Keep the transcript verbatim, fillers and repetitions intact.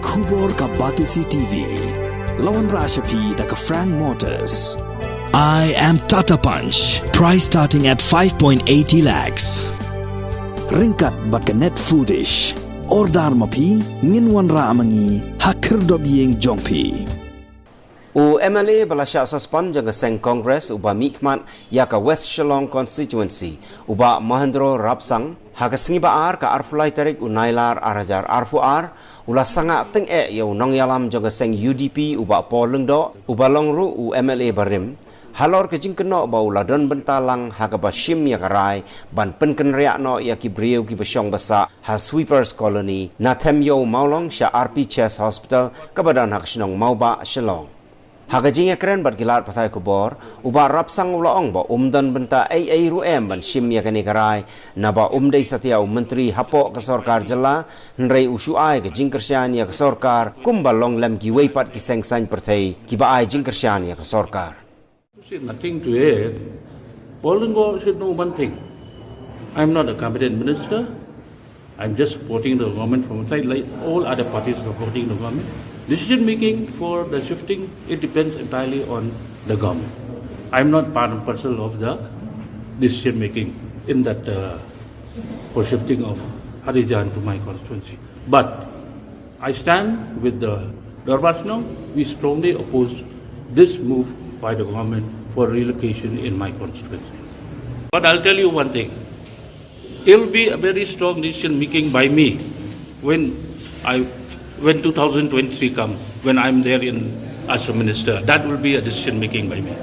Khubor ka Batesi T V. La wanrah sha phi da ka Frank Motors. I am Tata Punch. Price starting at five point eighty lakhs. Ryngkat bad ka Net Foodish. Order ma phi, ngin wanrah ma ngi ha khyrdop ïing jong phi. U M L A ba la shah suspend jong ka seng Congress uba mihkhmat ïa ka West Shillong Constituency, u Bah Mahendro Rapsang, ha ka sngi ba ar ka arphew lai tarik u Nailar ar hajar arphew ar, u la sangah tyngeh ïa u nongïalam jong ka seng U D P u Bah Paul Lyngdoh, uba long ruh u M L A barim, halor ka jingkynnoh ba u la don bynta lang ha kaba shim ïa ka rai ban pynkynriah noh ïa ki briew kiba shong ba sah ha Sweepers Colony, na Them Ïew Mawlong sha R P Chest Hospital kaba don ha ka shnong Mawbah, Shillong. Ha ka jingïakren bad ki lad pathai khubor, u Bah Rapsang u la ong ba um don bynta ei ei ruh em ban shim ïa kane ka rai, naba um dei satia u myntri hapoh ka sorkar jylla, hynrei u shu ai ka jingkyrshan ïa ka sorkar kumba long lem kiwei pat ki seng saiñ pyrthei kiba ai jingkyrshan ïa ka sorkar. Say nothing to it. Paul Lyngdoh should know one thing. I'm not a cabinet minister. I'm just supporting the government from outside, like all other parties supporting the government. Decision making for the shifting, it depends entirely on the government. I'm not part and parcel of the decision making in that uh, for shifting of Harijan to my constituency. But I stand with the Dorbar Shnong. We strongly oppose this move by the government for relocation in my constituency. But I'll tell you one thing. It'll be a very strong decision making by me when I when two thousand twenty-three comes, when I'm there in as a minister. That will be a decision making by me.